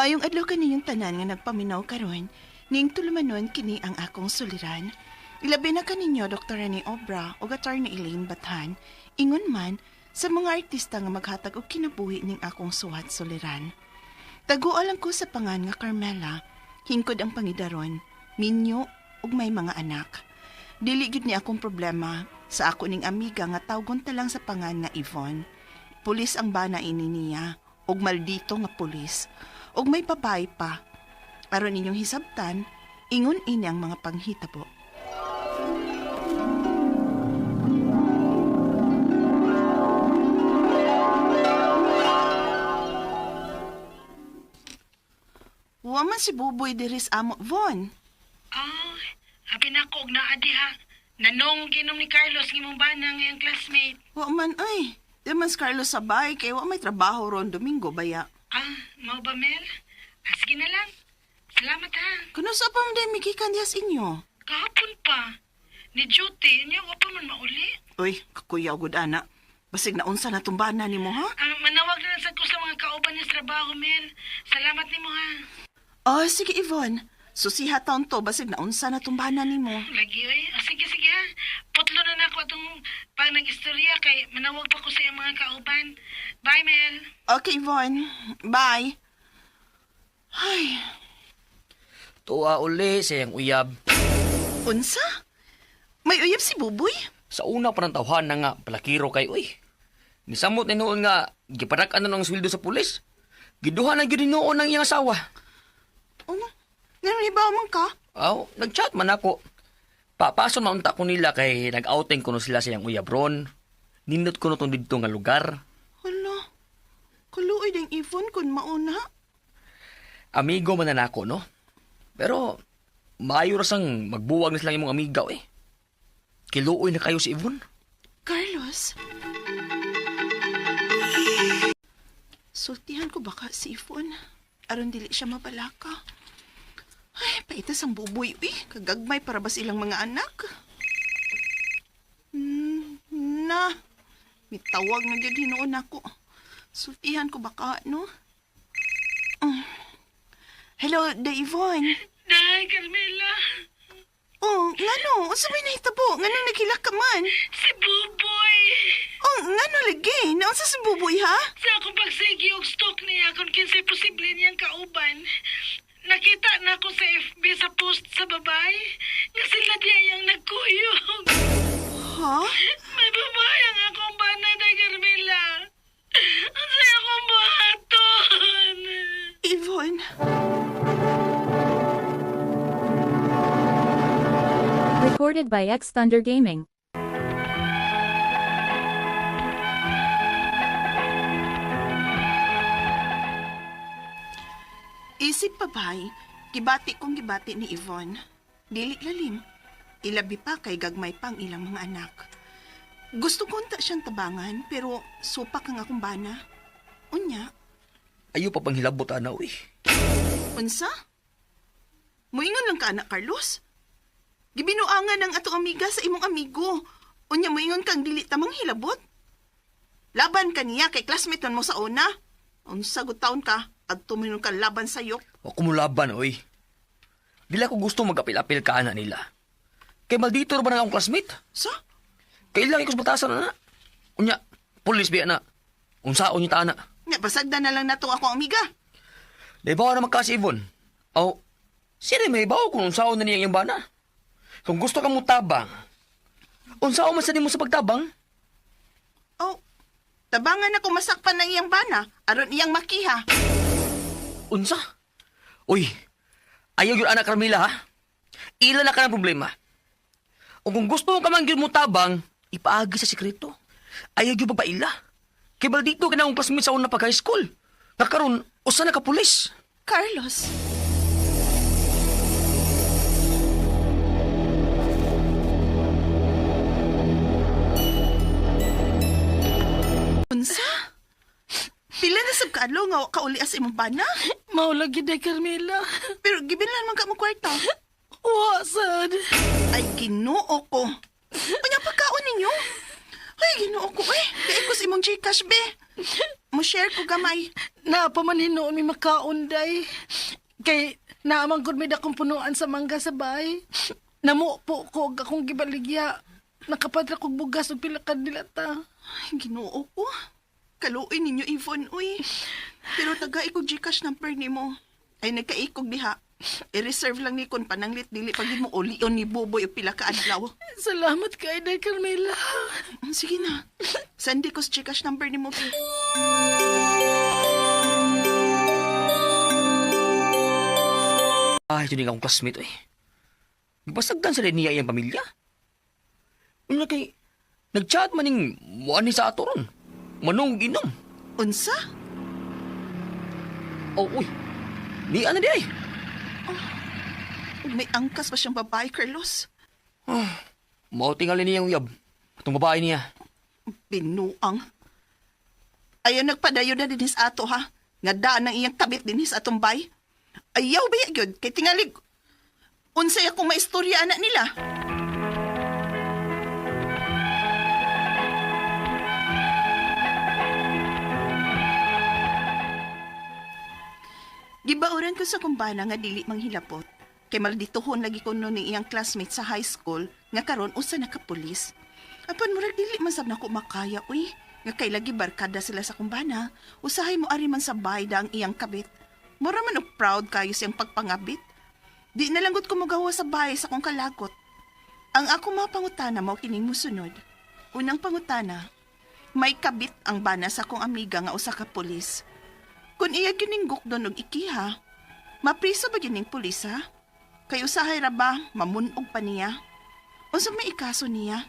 Mayong adlaw kaninyong tanan nga nagpaminaw karon, ning tulumanon kini ang akong suliran. Ilabi na kaninyo Dr. Rene Obra ug Attorney Elaine Bathan, ingon man sa mga artista nga maghatag og kinabuhi ning akong suwat suliran. Taguo lang ko sa pangan nga Carmela, hingkod ang pangidaron, minyo ug may mga anak. Dili gyud ni akong problema sa ako ning amiga nga tawgon ta lang sa pangan nga Yvonne. Pulis ang bana ini niya, ug maldito nga pulis, ug may babae pa. Aron inyong hisabtan, ingon ini ang mga panghitabo. Wa man si Buboy diri sa amo, Von. Ah, habi na ko og naa diha. Nanong ginom ni Carlos ng imong bana ngayong classmate. Wa man ay. Di man si Carlos sabay kay wa may trabaho ron Domingo baya. Ah, mao ba Mel? Ah, sige na lang. Salamat ha. Kuno sa pa man day migikan diha sa inyo. Kahapon pa. Ni duty niya wa pa man mauli. Uy, kakuyaw gud ana. Basig na unsa na tumbana nimo ha? Ah, manawag na lang sad ko sa mga kauban niya sa trabaho, Mel. Salamat nimo ha. Oh, sige Yvonne. Susiha taon to basig na unsa na tumbana nimo. Lagi oy. Ah, sige sige ha. Putlo na nako atong pag nag-istorya kay manawag pa ko sa iyang mga kauban. Bye, Mel. Okay, Yvonne. Bye. Ay, Tuwa uli sa iyang uyab. unsa? May uyab si Buboy? Sa una pa ng tawhan na nga, palakiro kay uy. Nisamot ni noon nga, gipanak-an na ng sweldo sa pulis. Giduha na gyud ni noon ang iyang asawa. Oh, nanibaw man ka? Aw, nagchat man ako. Papason maunta ko nila kay nag-outing kuno sila sa iyang uyab ron. Nindot ko no tong didto nga lugar. Hala, kaluoy ding Yvonne kun mauna. Amigo man na nako, no? Pero, maayo ra sang magbuwag na silang imong amiga, eh. Kiluoy na kayo si Yvonne. Carlos. Sultihan ko baka si Yvonne. Aron dili siya mabalaka. Ay, paitas ang buboy, uy. Kagagmay para ba silang mga anak? Na. Mitawag na gyud hinuon ako. Sultihan ko baka, no? Hello, da Yvonne. Day, Carmela. Oh, ngano? Unsa may nahitabo? Ngano naghilak ka man? Si Buboy. Oh, ngano lagi? Naunsa si Buboy, ha? Sa akong pagsigi og stalk niya kung kinsay posible niyang kauban. Nakita na ako sa FB sa post sa babae nga sila diya yung nagkuyog. Ha? May babae ang akong bana na Carmela. Ang saya kong buhaton. Yvonne. Recorded by X Thunder Gaming. Isip babay, gibati kong gibati ni Yvonne. Dili lalim. Ilabi pa kay gagmay pang ilang mga anak. Gusto ko unta siyang tabangan, pero supak ang akong bana. Unya, Ayo pa pang hilabot, ana, uy. unsa? Muingon lang ka, anak Carlos. Gibinuangan ang atong amiga sa imong amigo. Unya, muingon kang dili tamang hilabot. Laban ka niya kay classmate man mo sa una. Unsa gud taon ka, adto mo ka laban sa yok. Wa ko mulaban, oy. Dili ako gusto magapil-apil ka ana nila. Kay maldito ra ba na akong classmate? Sa? Kailangan ko sa batasan na. Unya, pulis biya na. Unsaon niya ta ana. Nga, pasagda na lang nato ako amiga. Di ba naman ka si Yvonne? Aw, sino may bawo kung unsaon na niya yung bana? Kung gusto ka mo tabang, unsaon man sa nimo sa pagtabang? Oh, tabangan ako masakpan ng iyang bana, aron iyang makiha. Unsa? Uy, ayaw yun anak Carmela ha? Ila na ka ng problema. O kung gusto ka man gyud mo tabang, ipaagi sa sikreto. Ayaw gyud pagpaila. Kay baldito ka na akong classmate sa una pag high school. Nakaroon, usa na ka pulis. Carlos. Unsa? Pila na sab kaadlaw nga wa kauli as imong bana? Maulagi day, Carmela. Pero gibilan man ka mo kwarta. Wa, sad. Ay, Ginoo ko. Unya pagkaon ninyo? Ay, Ginoo ko eh. Kay ko sa imong GCash be. Mo share ko gamay. Naa pa man hinuon mi makaon, day. Kay naa man gud may dakong punuan sa mangga sa bahay. Namupo ko og akong gibaligya. Nakapadra kog bugas og pila ka dilata. Ay, Ginoo ko. Kaluoy ninyo, Yvonne, uy. Pero taga ikog Gcash number nimo. Ay, nagkaikog diha. I-reserve lang ni kon pananglit dili pag mo ulion ni Buboy og pila ka adlaw. Salamat kay Day Carmela. Sige na. Send ko sa Gcash number nimo. Pre. Ay, ito akong classmate, eh. Gipasagdan sa niya iyang pamilya. Una kay, nag-chat man ning muan ni sa ato ron. Manong inom. Unsa? Oh, uy. Ni ano di ay? Ug may angkas pa siyang babae, Carlos. Mao tingali niyang uyab. Atong babae niya. Binuang. Ayaw nagpadayo na dinis ato ha. Nga daan ang iyang kabit dinis atong bay. Ayaw ba yun? Kay tingalig. Unsay akong maistorya anak nila. Gibauran ko sa kumbana nga dili manghilapot. Kay maldituhon lagi ko no ni iyang classmate sa high school nga karon usa na ka pulis. Apan murag dili man sab nako makaya uy. Nga kay lagi barkada sila sa kumbana, usahay mo ari man sa bayda ang iyang kabit. Mura man og proud kayo siyang pagpangabit. Di na lang gud ko mogawa sa bahay sa kong kalagot. Ang ako mga pangutana mao kining musunod. Unang pangutana, may kabit ang bana sa akong amiga nga usa ka pulis. Kung iya gininggok doon og ikiha, mapriso ba gining pulis ha? Kay usahay ra ba mamunog pa niya? Unsa may ikaso niya?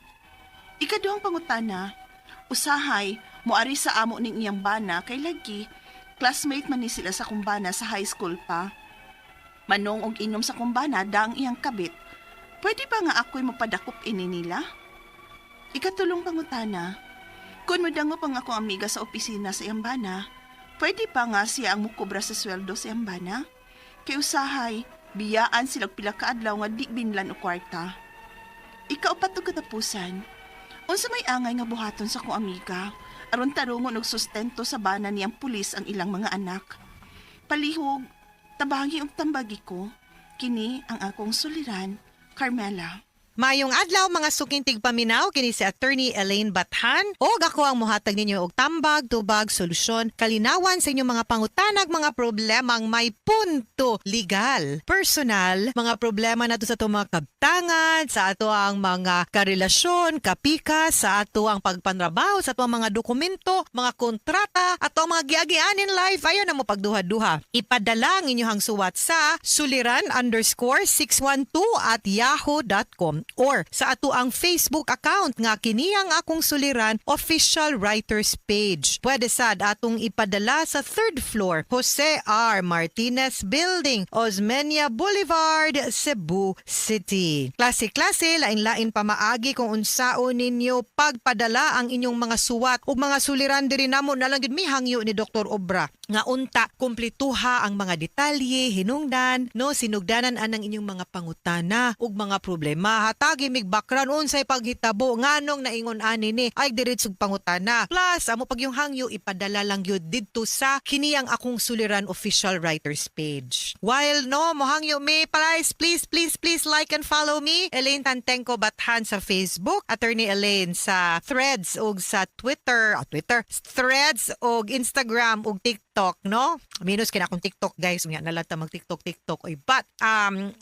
Ikaduhang pangutana, usahay moari sa amo ning iyang bana kay lagi classmate man ni sila sa kumbana sa high school pa. Manong og inom sa kumbana daang iyang kabit. Pwede ba nga ako'y mapadakop ini nila? Ikatulong pangutana, kung modangop ang akong amiga sa opisina sa iyang bana, pwede pa nga siya ang mukobra sa sweldo sa iyang bana? Kay usahay, biyaan sila og pila ka adlaw nga di binlan og kwarta. Ikaupat og katapusan, unsa may angay nga buhaton sa akong amiga, aron tarungon og sustento sa bana niyang pulis ang ilang mga anak. Palihog, tabangi og tambagi ko, kini ang akong suliran, Carmela. Mayong adlaw mga suking tigpaminaw kini si Attorney Elaine Bathan og ako ang mohatag ninyo og tambag, tubag, solusyon, kalinawan sa inyong mga pangutanag, mga problemang may punto legal, personal, mga problema nato sa atong mga kabtangan, sa ato ang mga karelasyon, kapika, sa ato ang pagpanrabaho, sa ato ang mga dokumento, mga kontrata, ato ang mga giagian in life, ayon na mo pagduha-duha. Ipadala ang inyong suwat sa suliran_612@yahoo.com or sa ato ang Facebook account nga kini ang akong suliran official writers page. Pwede sad atong ipadala sa third floor, Jose R. Martinez Building, Osmeña Boulevard, Cebu City. Klase-klase, lain-lain pamaagi kung unsaon ninyo pagpadala ang inyong mga suwat ug mga suliran diri namo na lang gyud mi hangyo ni Dr. Obra nga unta kumpletuha ang mga detalye, hinungdan, no, sinugdanan anang inyong mga pangutana ug mga problema. Hatagi mig background unsay paghitabo nganong naingon ani ni ay diretsog pangutana. Plus amo pag yung hangyo ipadala lang gyud didto sa kini ang akong suliran official writers page. While no mohangyo mi please please please please like and follow me Elaine Tantengco Bathan sa Facebook, Attorney Elaine sa Threads ug sa Twitter, Twitter, Threads ug Instagram ug TikTok, no? Minus kina akong TikTok guys, unya na lang ta mag TikTok TikTok oy. But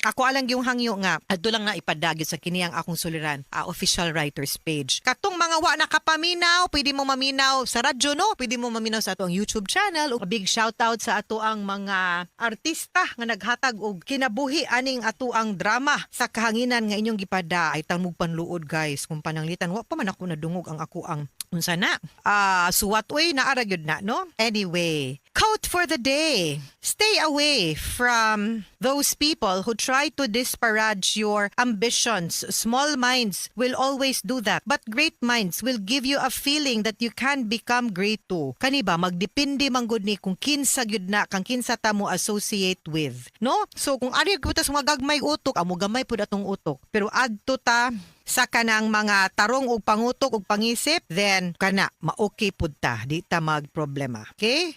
ako alang yung hangyo nga adto lang na ipadagit sa kini ang akong suliran official writers page. Katong mga wa nakapaminaw, pwede mo maminaw sa radyo, no? Pwede mo maminaw sa ato ang YouTube channel. Ug big shout out sa ato ang mga artista nga naghatag og kinabuhi aning ato ang drama sa kahanginan nga inyong gipada ay tamug panluod guys kung pananglitan wa pa man ako nadungog ang ako ang unsa na suwat uy naara gyud na, no? Anyway, quote for the day: "Stay away from those people who try to disparage your ambitions. Small minds will always do that, but great minds will give you a feeling that you can become great too." Kani ba magdepende man gud ni kung kinsa gyud na kang kinsa ta mo associate with, no? So kung ari gyud ta sa mga gagmay utok, amo gamay pud atong utok, pero adto ta Sa kanang mga tarong og pangutok og pangisip, then kana ma-okay pud ta, di ta magproblema. Okay?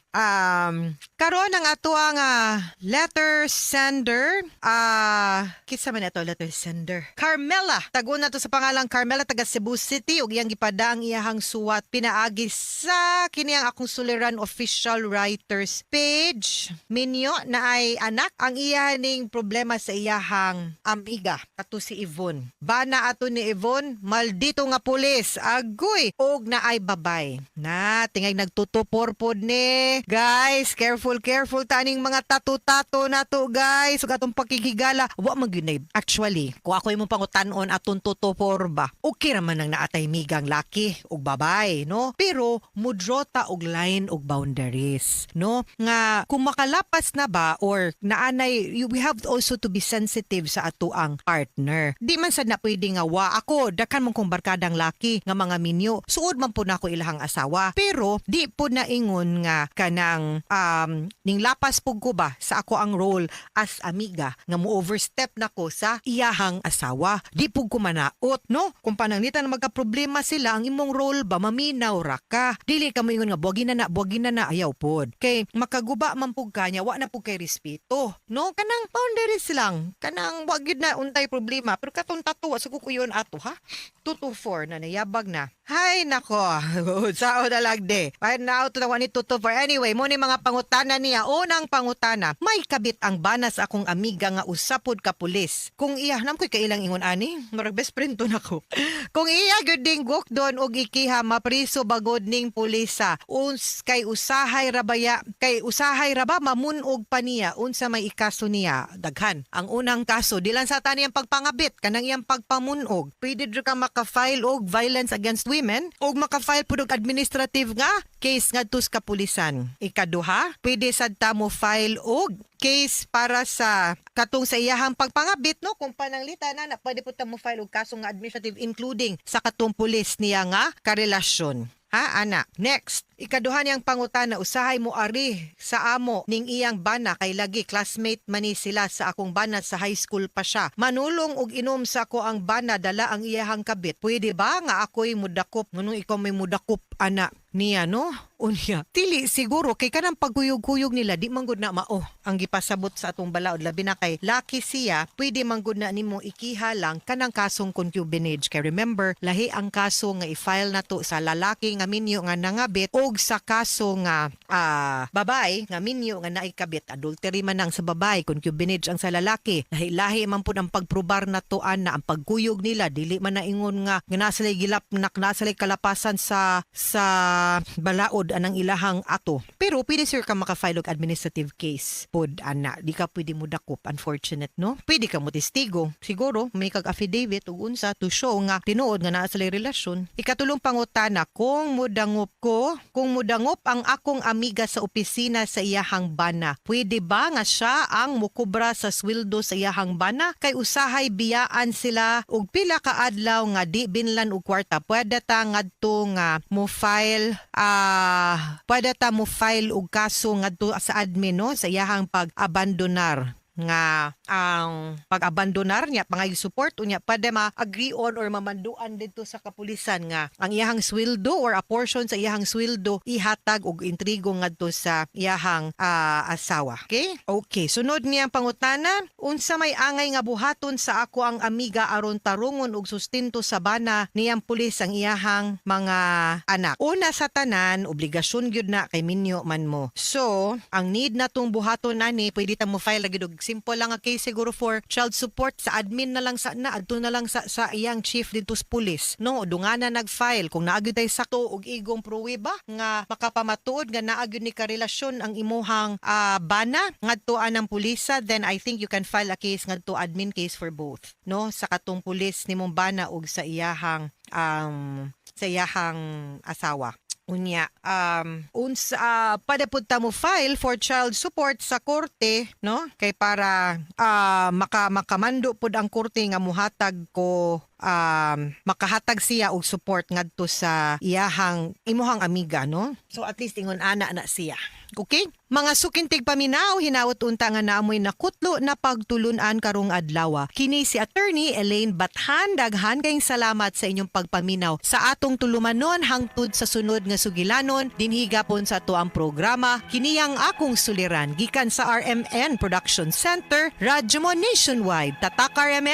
Karon ang ato ang letter sender, kinsa man ato letter sender? Carmela. Tago na to sa pangalang Carmela, taga Cebu City, ug iyang gipada ang iyahang suwat pinaagi sa kini ang akong suliran official writers page. Minyo na ay anak, ang iya ning problema sa iyahang amiga ato si Yvonne. Bana ato ni Yvonne, maldito nga pulis, agoy, og na ay babay. Na tingay nagtutupor pod ni. Guys, careful, careful taning mga tato-tato nato, guys. Ug atong pakighigala, wa man gyud. Actually, kung ako imong pangutan-on atong tutupor ba, okay ra man ang naatay migang laki ug babay, no? Pero mudraw ta og line og boundaries, no? Nga kung makalapas na ba or naanay, we have also to be sensitive sa ato ang partner. Di man sad na pwede nga wa ako, daghan man kong barkadang laki nga mga minyo. Suod man po nako ilahang asawa. Pero di po na ingon nga kanang ning lapas pug ko ba sa ako ang role as amiga nga mo overstep nako sa iyahang asawa. Di pug ko manaot, no? Kung pananglitan na magka-problema sila, ang imong role ba, maminaw ra ka. Dili ka moingon nga buwagin na na, buwagin na na, ayaw pod. Kay makaguba man pug ka niya, wa na pug kay respeto. No? Kanang boundaries lang. Kanang wa gyud na untay problema. Pero katong tato, wa sa kukuyon ato ha. 2 to 4 na nayabag na. Hay nako. Sao na lang de. Ay na auto na ni 2 to 4. Anyway, mo ni mga pangutana niya. Unang pangutana, may kabit ang bana sa akong amiga nga usapod ka pulis. Kung iya, nam ko'y kailang ingon ani, murag best friend to nako. Kung iya gyud ding gukdon og ikiha, mapriso bagod ning pulisa? Uns kay usahay rabaya, kay usahay ra ba mamunog pa niya? Unsa may ikaso niya? Daghan. Ang unang kaso, di lang sa tani ang pagpangabit, kanang iyang pagpamunog. Pwede jud ka maka-file og violence against women og maka-file pud og administrative nga case ngadto sa kapulisan. Ikaduha, pwede sad ta mo file og case para sa katong sa iyahang pagpangabit, no? Kung pananglitan na, na pwede pud ta mo file og kaso nga administrative, including sa katong pulis niya nga karelasyon. Ha, ana. Next, ikaduha niyang pangutana, usahay mo ari sa amo ning iyang bana kay lagi classmate man ni sila sa akong bana, sa high school pa siya. Manulong og inom sa ako ang bana dala ang iyahang kabit. Pwede ba nga ako'y mudakop? Nganong ikaw may mudakop ana niya, no? Unya. Dili siguro kay kanang pagkuyog-kuyog nila di man gud na mao ang gipasabot sa atong balaod, labi na kay laki siya. Pwede man gud na nimo ikiha lang kanang kasong concubinage, kay remember, lahi ang kaso nga i-file nato sa lalaki nga minyo nga nangabit og sa kaso nga babae nga minyo nga naikabit. Adultery man ang sa babae, concubinage ang sa lalaki. Lahi-lahi man pud ang pagprobar nato ana. Ang pagkuyog nila dili man na ingon nga nga nasa gilap na nasa kalapasan sa balaod anang ilahang ato. Pero pwede sir ka maka-file og administrative case pod ana. Di ka pwede mo dakop, unfortunate, no? Pwede ka mo testigo. Siguro may kag affidavit ug unsa to show nga tinuod nga naa sila relasyon. Ikatulong pangutana, kung mudangop ang akong amiga sa opisina sa iyahang bana, pwede ba nga siya ang mukubra sa sweldo sa iyahang bana? Kay usahay biyaan sila og pila ka adlaw nga di binlan og kwarta. Pwede ta mo file og kaso ngadto sa admin, no, sa iyahang pag-abandonar nga ang pag-abandonar niya pangay support. Unya pwede ma-agree on or mamanduan dito sa kapulisan nga ang iyahang sweldo or a portion sa iyahang sweldo ihatag og intrigo ngadto sa iyahang asawa. Okay? Okay, sunod niyang pangutana, unsa may angay nga buhaton sa ako ang amiga aron tarungon og sustento sa bana niyang pulis ang iyahang mga anak? Una sa tanan, obligasyon gyud na kay minyo man mo. So, ang need na tong buhaton nani, pwede ta mo file lagi og simple lang nga case siguro for child support sa admin na lang, sa na adto na lang sa iyang chief dito sa pulis, no? Dungana nag-file kung naa gyud tay sakto og igong pruweba nga makapamatuod nga naa gyud ni karelasyon ang imuhang bana ngadto anang pulisa, then I think you can file a case ngadto admin case for both, no, sa katong pulis nimong bana ug sa iyahang asawa. Unya, unsa pwede pud ta mo file for child support sa korte, no? Kay para makamando pud ang korte nga muhatag ko makahatag siya og support ngadto sa iyahang imuhang amiga, no? So at least ingon ana na siya. Okay? Mga suking tigpaminaw, hinaot unta nga naamoy nakutlo na pagtulunan karong adlaw. Kini si Attorney Elaine Bathan, daghan kayong salamat sa inyong pagpaminaw sa atong tulumanon hangtod sa sunod nga sugilanon dinhi gapon sa ato ang programa Kini ang Akong Suliran, gikan sa RMN Production Center, Radyo Mo Nationwide. Tatak RMN.